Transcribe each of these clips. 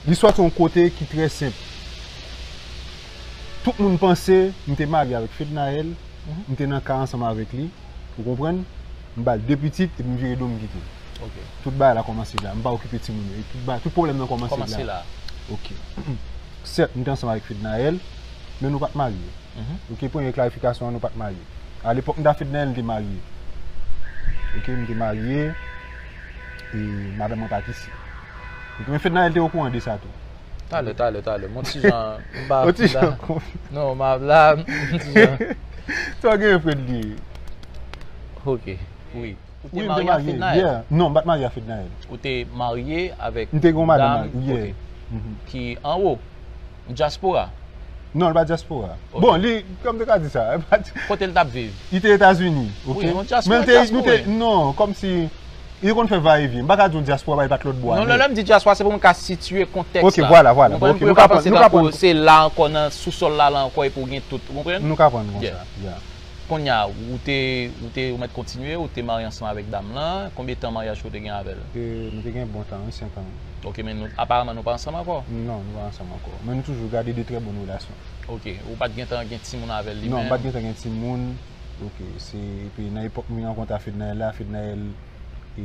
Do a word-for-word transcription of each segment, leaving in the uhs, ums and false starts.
Li sòti yon kote ki trè senp. Tout moun panse m te marye avèk Fednaelle, m te nan kay ansanm avèk li, ou konprann? M ba l de pitit epi m vire do m kite l. Tout bagay la kòmanse la. M pa okipe timoun yo. E tout bagay, tout pwoblèm nan kòmanse la. Ok. Sèt, m te ansanm avèk Fednaelle, men nou pa t marye. Ok, premye klarifikasyon an, nou pa t marye. Alepòk m t ak Fednaelle, m te marye. Ok, m te marye, e madanm mwen pa t isi. Ok, men Fednaelle te okouran de sa tou. Talè, talè, talè. Mon ti jan, m pa. Yon ti jan konf- Non, m ap la, m ti jan. Sa gen Fred li. Ok, wi. Ou te marye ak Fednaelle? Yeah. Non, m pa t marye ak Fednaelle. Ou te marye avèk dam, yeah, ki anwo, dyaspora? Non, li pa dyaspora. Bon, li, kòm te ka di sa. Kote l t ap viv? Li te Etazini, ok. Wi, yon dyaspora, dyaspora. Non, kòmsi li konn fè vayevyen. M pa ka di yon dyaspora, li pa t lòt bò. Non, lè m di dyaspora, se pou m ka sitiye kontèks la. Ok, vwala, vwala. Ou konprann? Pou yo pa panse tankou se la ankò, nan sousòl la, la ankò, epi w gen tout. Ou konprann? Nou ka pran konsa. Yeah. Kounye a, ou te, ou te, ou mèt kontinye, ou te marye ansanm avèk dam lan. Konbyen tan maryaj ke w te gen avè l? E, nou te gen bon tan, wi, senk an. Ok, men nou, aparaman nou pa ansanm ankò? Non, nou pa ansanm ankò. Men nou toujou gade de trè bòn relasyon. Ok, ou pa t gentan gen timoun avè l li menm? Non, m pa t gentan gen timoun. Ok, se, epi nan epòk mwen rankontre a Fednaelle la, Fednaelle E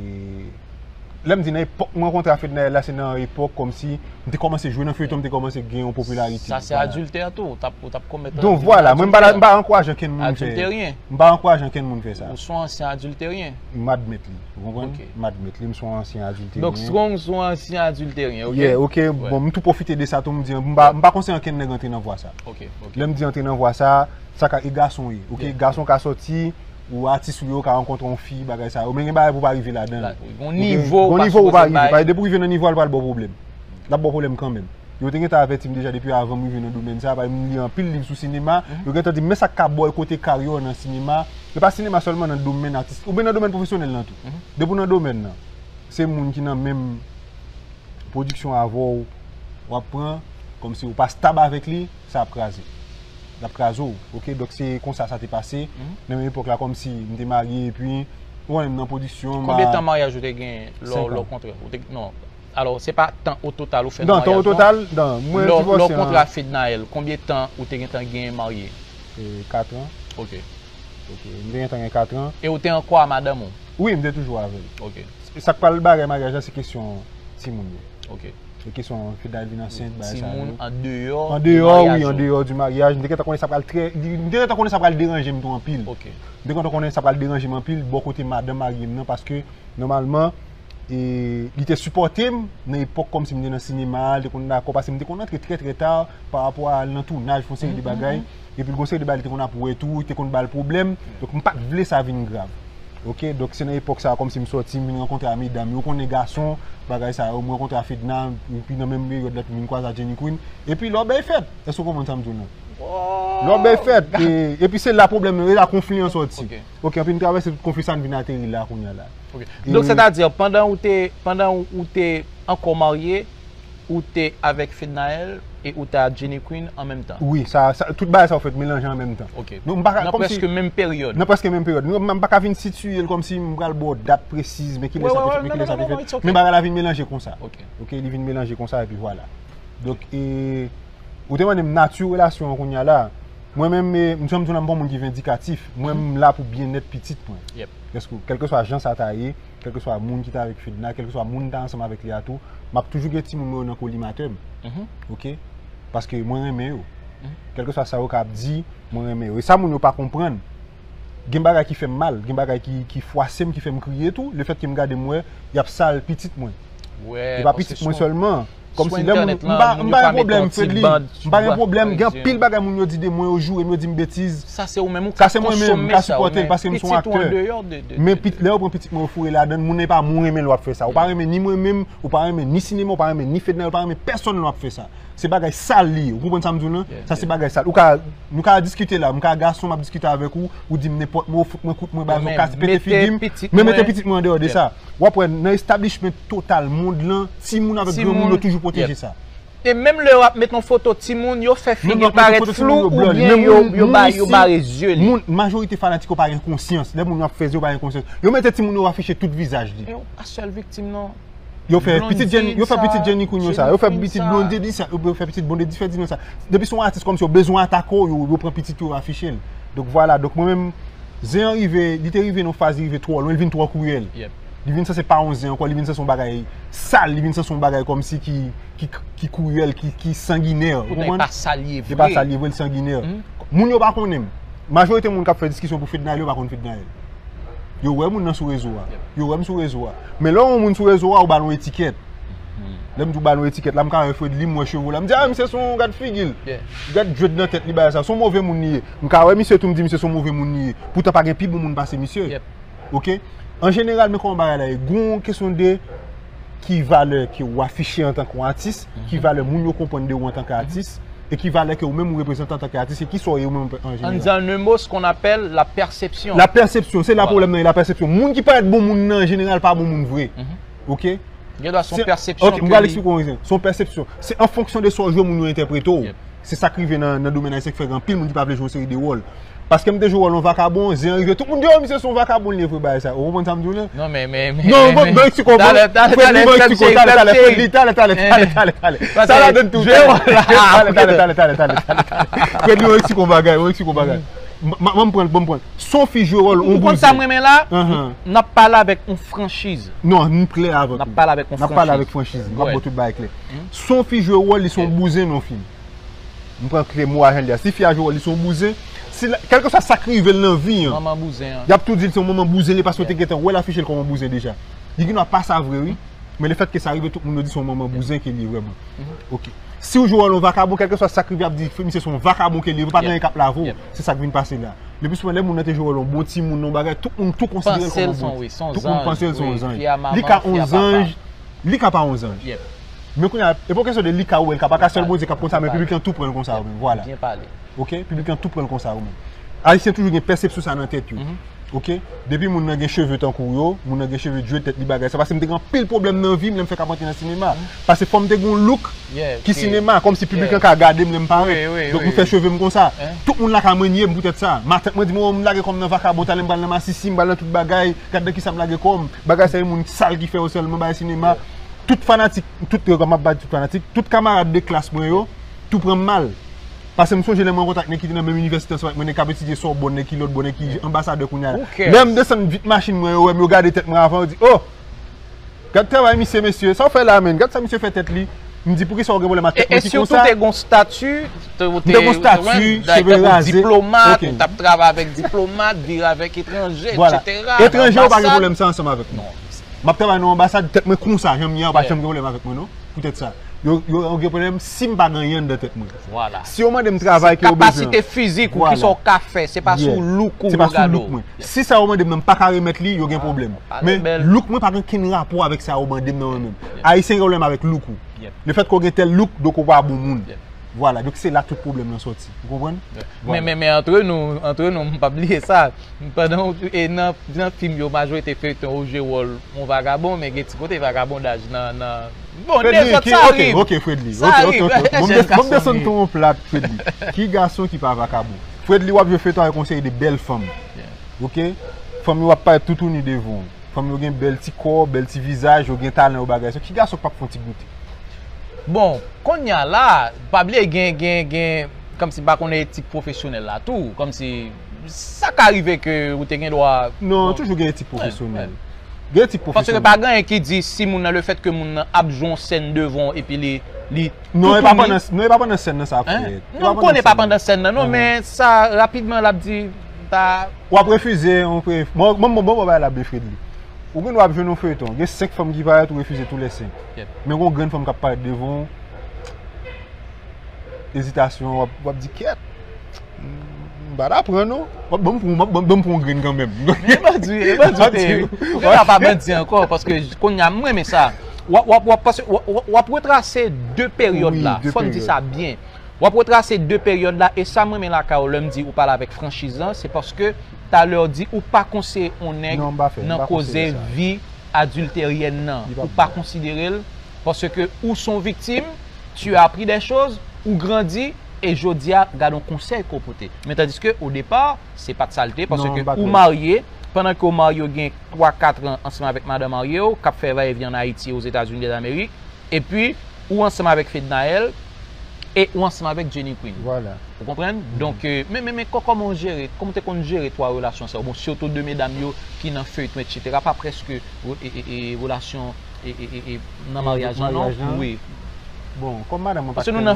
lè m di nan epòk mwen rankontre a Fednaelle la, se nan epòk kòmsi m te kòmanse jwe nan feyton, m te kòmanse gen yon popilarite. Sa se adiltè tou, ou t ap, ou t ap komèt adiltè. Donk vwala, mwen m pa, m pa ankouraje ankenn moun fè. Adilteryen. M pa ankouraje ankenn moun fè sa. Ou se yon ansyen adilteryen. M admèt li, ou konprann? Ok. M admèt li, m se yon ansyen adilteryen. Donk Strong se yon ansyen adilteryen, ok? Yeah, ok, bon, m tou pwofite de sa tou, m di, m pa, m pa konseye ankenn nèg antre nan vwa sa. Ok, ok. Lè m di antre nan vwa sa, sa ka e gason ye, ok? Yeah. Gason ka sòti, ou atis ou ye, ou ka rankontre yon fi, bagay sa yo. Men gen bagay pou w pa rive ladan l. Gon nivo ou pa rive. Paske depi w rive nan nivo a, l pral ba w pwoblèm. L ap ba w pwoblèm kanmenm. Yo te gentan avèti m deja depi avan m rive nan domèn sa a, paske m li anpil liv sou sinema. Yo gentan di m, men sa k ka bòykote karyè w nan sinema. E pa sinema sèlman, nan domèn atis, oubyen nan domèn pwofesyonèl lan tou. Depi w nan domèn nan, se moun ki nan menm pwodiksyon avè w, w ap pran, kòmsi ou pa stab avèk li, sa ap kraze. L ap kraze w, ok? Donk se konsa sa te pase. Nan menm epòk la, kòmsi m te marye, epi, ou konnen m nan pwodiksyon, m a... Konbyen tan maryaj ou te gen lè w kontre? Ou te, non. Alò, se pa tan o total ou fè nan maryaj, non? Non, tan o total, non. Mwen divòse an... Lè w kontre a Fednaelle, konbyen tan ou te gentan gen marye? E, kat an. Ok. Ok, m te gentan gen kat an. E ou te ankò a madanm ou? Wi, m te toujou avè l. Ok. Sa k pral bagay maryaj la, se kesyon timoun yo. Ok. Se kesyon Fednaelle vin ansent, bagay sa yo. Timoun andeyò di maryaj. Andeyò, wi, andeyò di maryaj. M te gentan konnen sa pral trè, m te gentan konnen sa pral deranje m tou anpil. Ok. M te gentan konnen sa pral deranje m anpil bò kote madanm marye m nan, paske nòmalman, e, li te sipòte m nan epòk kòmsi m te nan sinema, li te konn dakò, paske m te konn antre trè, trè ta pa rapò a al nan tounaj, fè yon seri de bagay. Epi l gon seri de bagay li te konn ap wè tou, li te konn ba l pwoblèm. Donk, m pa t vle sa vin grav. Ok, donk se nan epòk sa a, kòmsi m sòti, m vin rankontre a medam yo, ou konnen gason, bagay sa yo, m rankontre a Fedna, epi nan menm peryòd la tou, m vin kwaze a Jenny Queen. Epi lòbèy fèt. Èske w konprann sa m di w lan? Lòbèy fèt. E, epi se la pwoblèm yo, e la konfli an sòti. Ok. Ok, epi n travèse tout konfli sa, n vin ateri la kounye a la. Ok. Donk, sètadi, pandan ou te, pandan ou te ankò marye, ou te avèk Fednaelle e ou te ak Jenny Queen an menm tan? Wi, sa, sa, tout bagay sa yo fèt melanje an menm tan. Ok. Donk, m pa ka, nan prèske menm peryòd? Nan prèske menm peryòd. Non, m pa ka vin sitiye l kòmsi m pral ba w dat presiz, men kilè sa te fèt, men kilè sa te fèt. Men bagay la vin melanje konsa. Ok. Ok, li vin melanje konsa, epi vwala. Donk, e, ou te mande m nati relasyon an kounye a la. Mwen menm, e, m janm di w la, m pa yon moun ki vindikatif. Mwen, m la pou byennèt pitit mwen. Yep. Èske, kèlkeswa jan sa ta ye, kèlkeswa moun ki ta avèk Fedna, kèlkeswa moun ta ansanm avèk li a tou, m ap toujou gen timoun mwen yo nan kolimatè m. Ok? Paske mwen renmen yo. Kèlkeswa sa yo ka ap di, mwen renmen yo. E sa moun yo pa konprann, gen bagay ki fè m mal, gen bagay ki, ki fwase m, ki fè m kriye tou, lefètke m gade m wè y ap sal pitit mwen. E pa pitit mwen sèlman. Kòmsi lè moun, m pa, m pa gen pwoblèm, Fredly. M pa gen pwoblèm. Gen anpil bagay moun yo di de mwen, yo joure m, yo di m betiz. Sa se ou menm, ou ka konsome sa ou menm. Sa se mwen menm, m ka sipòte l paske m se yon aktè. Men lè yo pran pitit mwen, yo foure ladan l, moun nan e pa mwen ou renmen l w ap fè sa. Ou pa renmen ni mwen menm, ou pa renmen ni sinema, ou pa renmen ni Fednaelle, ou pa renmen pèsonn lè w ap fè sa. Se bagay sal li ye. Ou konprann sa m di w lan? Sa se bagay sal. Ou ka, nou ka diskite la. M ka gason, m ap diskite avèk ou, ou di m nenpòt mo, ou fout mwen kout, mwen ba zòt, kase pete figi m, men mete pitit mwen andeyò de sa. W ap wè, nan establishment total mond lan, timoun avèk granmoun, yo toujou pwoteje sa. E menm lè w ap met yon foto timoun, yo fè figi l parèt flou oubyen yo, yo ba, yo bare zye li. Moun, majorite fanatik yo pa gen konsyans. Lè moun yo ap fè zye, yo pa gen konsyans. Yo mete timoun yo afiche tout vizaj li. E w pa sèl viktim non. Yo fè pitit Jenny, yo fè pitit Jenny Queen yo sa. Yo fè pitit Blondedy sa, yo fè pitit Blondedy Ferdinand sa. Depi se yon atis kòmsi yo bezwen atake w, yo, yo pran pitit yo afiche l. Donk vwala, donk mwen menm, zen an rive, li te rive nan faz, li rive twò lwen, li vin twò kriyèl. Li vin sanse pa yon zen ankò, li vin sanse yon bagay sal, li vin sanse yon bagay kòmsi ki, ki, ki kriyèl, ki, ki sanginè. Ou konprann? E pa sa l ye vre, li sanginè. Moun yo pa konnen m. Majorite moun k ap fè diskisyon pou Fednaelle, yo pa konn Fednaelle. Yo wè moun nan sou rezo a. Yo wè m sou rezo a. Men lè w wè yon moun sou rezo a, ou ba l yon etikèt. Lè m di w ba l yon etikèt la, m ka wè Fredly, m wè cheve w la. M di, a, misye se yon gad figi l. Gad dread nan tèt li, bagay sa. Se yon move moun li ye. M ka wè misye tou, m di misye se yon move moun li ye. Poutan pa gen pi bon moun pase misye. Oke? An jeneral, men kòman bagay la ye. Gon kesyon de ki valè ke w afiche antanke yon atis, ki valè moun yo konprann de ou antanke atis, e ki valè ke ou menm ou reprezante antanke atis, e kisa w ye ou menm an jeneral. And then, le mot, ce qu'on appelle la perception. La pèsepsyon, se la pwoblèm nan ye, la pèsepsyon. Moun ki parèt bon moun nan, an jeneral, pa bon moun vre. Oke? Gen dwa se yon pèsepsyon. Oke, m pral eksplike w yon rezon. Se yon pèsepsyon. Se an fonksyon de sa w jwe, moun yo entèprete w. Se sa k rive nan, nan domèn ayisyen ki fè gen anpil moun ki pa vle jwe yon seri de wòl. Paske m te jwe wòl yon vakabon, zen an rive, tout moun di, o, misye se yon vakabon, li ye vre bagay sa. Ou konprann sa m di w la? Non, men, men, men, non, men, bon, eksplike w, talè, talè, Fredly, talè, bon, eksplike w, talè, talè, Fredly, talè, talè, talè, talè, talè. Sa la donn tou. Talè, talè, talè, talè, talè. Fredly, bon, eksplike w bagay, bon, eksplike w bagay. M, m, m pran, bon, m pran. Se yon fi jwe wòl yon bouzen. Ou konn sa m renmen la? N ap pale avèk yon franchiz. Non, nou klè avèk ou. N ap pale avèk yon franchiz. N ap pale avèk franchiz. M ap ba w tout bagay klè. Se yon fi jwe wòl, li se yon bouzen nan yon fim. M pran kle mo a jan l ye a. Si fi a jwe wòl li se yon bouzen, si la, kèlkeswa sa k rive l nan vi an, manman bouzen an, y ap tou di l se yon manman bouzen li paske yo te gentan wè l afiche l kòm yon bouzen deja. Li gen dwa pa sa vre, wi. Men lefètke sa rive, tout moun yo di se yon manman bouzen ke li ye vrèman. Oke. Si w jwe wòl yon vakabon, kèlkeswa sa k rive, y ap di misye se yon vakabon ke li ye, pa gen anyen k ap lave w. Se sa k vin pase la. Lepisouvan, lè moun nan te jwe wòl yon bon timoun, yon bagay, tout moun tou konsidere l kòm yon bon. Tout moun panse l se yon zanj. Li ka yon zanj, li ka pa yon zanj. Men kounye a, e pa yon kesyon de li ka ou li ka pa ka, sèl Bondye k ap konn sa, men piblik lan tou pran l konsa yo menm. Vwala. Oke? Piblik lan tou pran l konsa yo menm. Ayisyen toujou gen pèsepsyon sa nan tèt yo. Oke? Depi moun nan gen cheve tankou w yo, moun nan gen cheve dread tèt li bagay sa, paske m te gen anpil pwoblèm nan vi m lè m fèk ap antre nan sinema. Paske fò m te gen yon look ki sinema, kòmsi piblik lan ka gade m lè m parèt. Donk m fè cheve m konsa. Tout moun la ka mannye m poutèt sa. Matant mwen di m, o, m lage kò m nan vakabon, talè m pral nan masisi, m pral nan tout bagay, gad nan kisa m lage kò m. Bagay sa e moun sal ki fè yo sèlman, bagay sinema. Tout fanatik, tout, m ap ba tout fanatik, tout kamarad de klas mwen yo, tou pran m mal. Paske m sonje lè mwen an kontak nèg ki te nan menm inivèsite ansanm ak mwen, nèg k ap etidye Sòbòn, nèg ki lòt bò, nèg ki anbasadè kounye a. Lè m desann vit machin mwen, yo wè m, yo gade tèt mwen avan, yo di, o! Gad travay misye, mesye. Sa w fè la, menn? Gad sa misye fè tèt li. M di, poukisa w gen pwoblèm ak tèt mwen ki konsa? E sitou te gon stati, te, te gon stati, cheve raze. Diplomat, ou t ap travay avèk diplomat, viv avèk etranje, etsetera. Etranje, yo pa gen pwoblèm sa ansanm avèk mwen. M ap travay nan yon anbasad, tèt mwen konsa, jan m ye a, yo pa janm gen pwoblèm avèk mwen, non. Poutèt sa. Yo, yo, yo gen pwoblèm si m pa gen anyen anndan tèt mwen. Si yo mande m travay ke yo bezwen an. Se kapasite fizik ou, kisa w ka fè, se pa sou look ou yo gade w. Se pa sou look mwen. Si sa yo mande m nan m pa ka remèt li, yo gen pwoblèm. Men look mwen pa gen okenn rapò avèk sa yo mande m nan mwen menm. Ayisyen gen pwoblèm avèk look ou. Lefètke w gen tèl look, donk ou pa bon moun. Vwala, donk se la tout pwoblèm lan sòti. Ou konprann? Men, men, men antre nou, antre nou, m p ap bliye sa. Pandan w, e nan, nan fim yo, majorite feyton, ou jwe wòl yon vagabon, men gen ti kote vagabondaj nan, nan, bon, Fredly, nèpòt ki, sa rive. Oke, Fredly. Sa rive. Bon, m desann tou yon plat, Fredly. Ki gason ki pa vakabon? Fredly, w ap jwe feyton avèk yon seri de bèl fanm. Oke? Fanm yo ap parèt toutouni devan w. Fanm yo gen bèl ti kò, bèl ti vizaj, yo gen talan, yo bagay. So, ki gason k p ap fè yon ti goute? Bon, kounye a la, pa bliye gen, gen, gen, kòmsi m pa konnen etik pwofesyonèl la tou, kòmsi sa ka rive ke ou te gen dwa. Non, toujou gen etik pwofesyonèl. Gen etik pwofesyonèl. Paske pa gen anyen ki di si moun nan, lefètke moun nan ap jwe yon sèn devan w epi li, non, e pa pandan, non, e pa pandan sèn nan sa ap fèt. Non, m konnen pa pandan sèn nan, non, men sa, rapidman, l ap di, ta. W ap refize, yon pre-, bon, bon, bon, bon, bagay la byen, Fredly. Ou gen dwa ap jwenn yon feyton. Gen senk fanm ki parèt, ou refize tou lè senk. Men gon grenn fanm k ap parèt devan w. Ezitasyon, w ap, w ap di, "Kèt. M pa t aprann, non." W ap ban m pou, w ap ban m pou yon grenn kanmenm. Men bandi, e bandi ou te ye. Ou gentan pa bandi ankò, paske kounye a, m renmen sa. W ap, w ap, w ap, paske w ap, w ap, w ap retrase de peryòd la. Fò n di sa byen. W ap retrase de peryòd la, e sa m renmen lakay ou lè m di ou pale avèk franchiz lan, se paske talè w di ou pa konseye yon nèg nan koze vi adilteryèn nan. Ou pa konsidere l, paske ou se yon viktim, tu as appris des choses, ou grandi, e jodi a, gade yon konsèy ke w pote. Men tandiske, o depa, se pa t sa l te, paske ou marye, Pandan ke w marye, w gen twa kat an ansanm avèk madan marye w, k ap fè va e vyen ann Ayiti, Ozetazini Dèzamerik, epi ou ansanm avèk Fednaelle, e ou ansanm avèk Jenny Queen. Vwala. Ou konprann? Donk, euh, men, men, men kò-, kòman w jere, kòman w te konn jere twa relasyon sa yo? Bon, sitou de medam yo ki nan feyton, etsetera, pa prèske, e, e, e, relasyon e, e, e, e, nan maryaj lan, non? Wi. Bon, kòm madanm mwen pa t tèlman,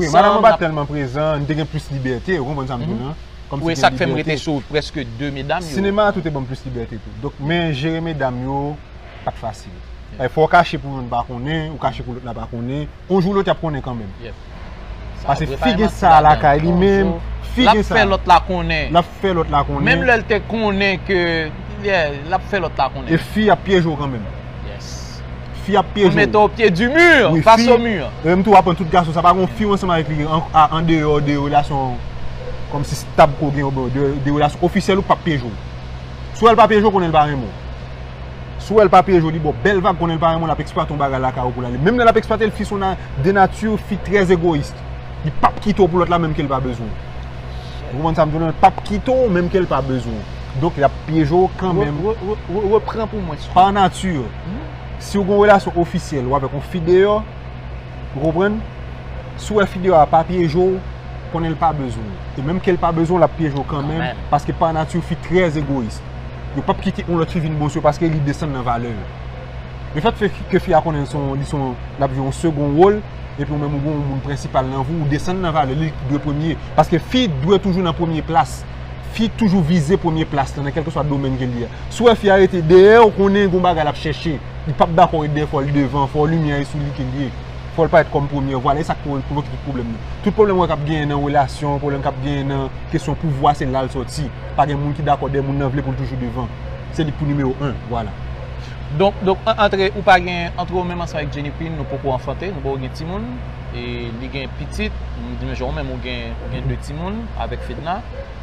wi, madanm mwen pa t tèlman prezan, nou te gen plis libète, ou konprann sa m di w lan? Kòm si te gen libète. Wi, sa k fè m rete sou prèske de medam yo. Sinema a tou te ban m plis libète tou. Donk, men jere medam yo, pa t fasil. E, fò w kache pou youn pa konnen, ou kache pou lòt la pa konnen. On jou lòt y ap konnen kanmenm. Paske fi gen sa lakay li menm, fi gen sa. L ap fè lòt la konnen. L ap fè lòt la konnen. Menm lè l te konnen ke, yeah, l ap fè lòt la konnen. E fi ap pyeje w kanmenm. Yes. Fi ap pyeje w. Pou mete w pye di mi, fas o mi. E menm tou w ap pran tout gason, sa pa gon fi w ansanm avèk li an, a, andeyò de relasyon kòmsi stab ke w gen, oubyen de, de relasyon ofisyèl ou p ap pyeje w. Si w wè l pa pyeje w, konnen l pa renmen w. Si w wè l pa pyeje w, li ba w bèl vag, konnen l pa renmen w, l ap eksplwate yon bagay lakay ou pou l ale. Menm lè l ap eksplwate l, fi se yon na-, de nati, fi trè egoyis. Li p ap kite w pou lòt la menm ke l pa bezwen w. Ou konprann sa m di w lan? L p ap kite w menm ke l pa bezwen w. Donk, l ap pyeje w kanmenm. Re-, re-, re-, repran pou mwen, s'il te plaît. Pa nati. Si w gen yon relasyon ofisyèl, ou avèk yon fi deyò, ou konprann? Si w wè fi deyò a pa pyeje w, konnen l pa bezwen w. E menm ke l pa bezwen w, l ap pyeje w kanmenm, paske pa nati fi trè egoyis. Yo p ap kite yon lòt fi vin bon sou yo paske li desann nan valè yo. Lefètke fi a konnen l se yon, li se yon, l ap jwe yon segon wòl, epi ou menm ou gen yon moun prensipal nan vi w, ou desann nan valè, li dwe premye. Paske fi dwe toujou nan premye plas. Fi toujou vize premye plas lan nan kèlkeswa domèn ke l ye a. Si w wè fi a rete dèyè, ou konnen gen yon bagay l ap chèche. Li p ap dakò ret dèyè, fò l devan, fò limyè a sou li ke l ye. Fò l parèt kòm premye. Vwala, e sa k pwovoke tout pwoblèm nan. Tout pwoblèm w wè k ap genyen nan relasyon, pwoblèm k ap genyen nan kesyon pouvwa, se la l sòti. Pa gen moun ki dakò dèyè moun nan vle pou l toujou devan. Se li k pou nimewo en, vwala. Donk, donk, an-, antre, ou pa gen, antre ou menm ansanm avèk Jenny Queen, nou poko anfante, nou poko gen timoun, e li gen pitit, m di men jan ou menm ou gen, ou gen de timoun avèk Fedna.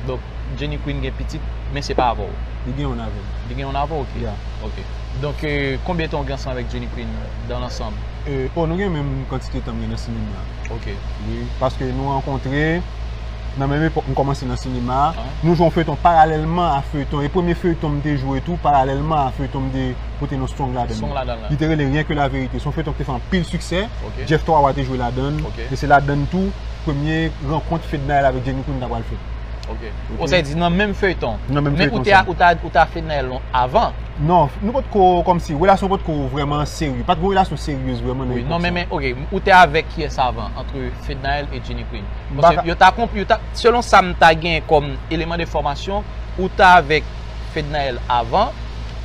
Donk, Jenny Queen gen pitit, men se pa avè w. Li gen youn avè m. Li gen youn avè w, ok. Ya. Ok. Donk, euh, konbyen tan ou gen ansanm avèk Jenny Queen dans l'ensemble? Euh, oh, nou gen menm kantite tan m gen nan sinema. Ok. Wi, paske nou rankontre nan menm epòk m kòmanse nan sinema. Ah. Nou jwe yon feyton paralèlman a feyton. E premye feyton m te jwe tou, paralèlman a feyton m te pote non Strong ladan l. Strong ladan l, wi. Li te rele Rien que la vérité. Se yon feyton ki te fè anpil siksè. Ok. Jeff Twawa te jwe ladan l. Ok. E se ladan l tou, premye rankont Fednaelle avèk Jenny Queen ta pral fèt. Ok. Ok. Ou sa di nan menm feyton. Nan menm feyton sa. Men ou te a, ou ta, ou ta Fednaelle avan. Non, nou potko, kòmsi, relasyon potko vrèman serye. Pa t gon relasyon seryez vrèman nan epòk sa. Wi, non, men, men, ok, ou te avèk kiyès avan, antre Fednaelle e Jenny Queen? Paske yo ta konp-, yo ta, selon sa m ta gen kòm eleman de enfòmasyon, ou ta avèk Fednaelle avan,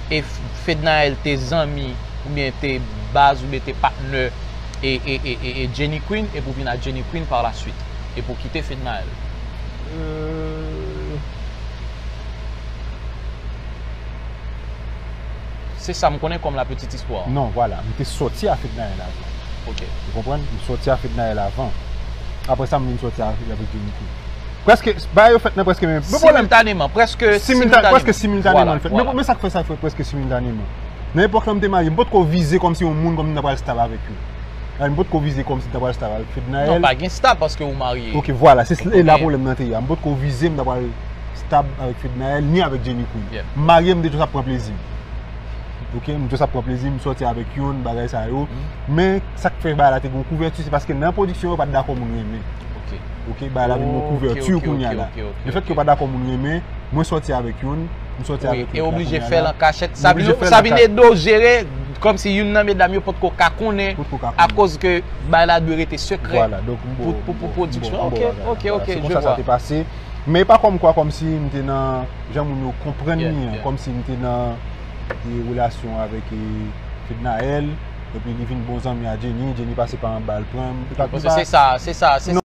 e F-, Fednaelle te zanmi, oubyen te baz, oubyen te patnè, e, e, e, e, e Jenny Queen, epi w vin a Jenny Queen par la suite, epi w kite Fednaelle. Euh, Se sa m konnen kòm la petite histoire. Non, vwala. M te sòti a Fednaelle avan. Ok. Ou konprann? M sòti a Fednaelle avan. Apre sa, m vin sòti a, avèk Jenny Queen. Prèske, bagay yo fèt nan prèske menm. Similtaneman, prèske similtaneman. Prèske similtaneman l fèt. Vwala, vwala. Men, men sa k fè sa fèt prèske similtaneman. Nan epòk la, m te marye. M potko vize kòmsi yon moun kòm m ta pral stab avèk yo. Ay, m potko vize kòmsi m ta pral stab avèk Fednaelle. Non, pa gen stab paske ou marye. Ok, vwala, se la pwoblèm nan te ye a. M potko vize m ta pral stab avèk Fednaelle, ni avèk Jenny Queen. Yeah. M marye, m te jis ap pran plezi m. Ok, m jis ap pran plezi m, sòti avèk youn, bagay sa yo. Mm. Men, sa k fè bagay la te gen yon kouvèti, se paske nan pwodiksyon yo pa t dakò moun renmen. Ok. Ok, bagay la vin yon kouvèti kounye a la. Ok, ok, ok, ok. Lefètke yo pa dakò moun renmen, mwen sòti avèk youn, m sòti avèk lòt la kounye a la. Wi, e oblije fè l an kachèt. Sa vin, sa vin ede w jere, kòmsi youn nan medam yo potko ka konnen, potko ka konnen. Akoz ke bagay la dwe rete sekrè. Vwala, donk, m bon, pou, pou, pou pwodiksyon. Ok, ok, ok, je vois. Se konsa sa te pase. Men e pa kòmkwa, kòmsi m te nan, jan moun yo konprann li an, kòmsi m te nan, e, relasyon avèk, e, Fednaelle, epi li vin bon zanmi a Jenny, Jenny pase pa anba l pran m. E pa, se sa, se sa, se sa.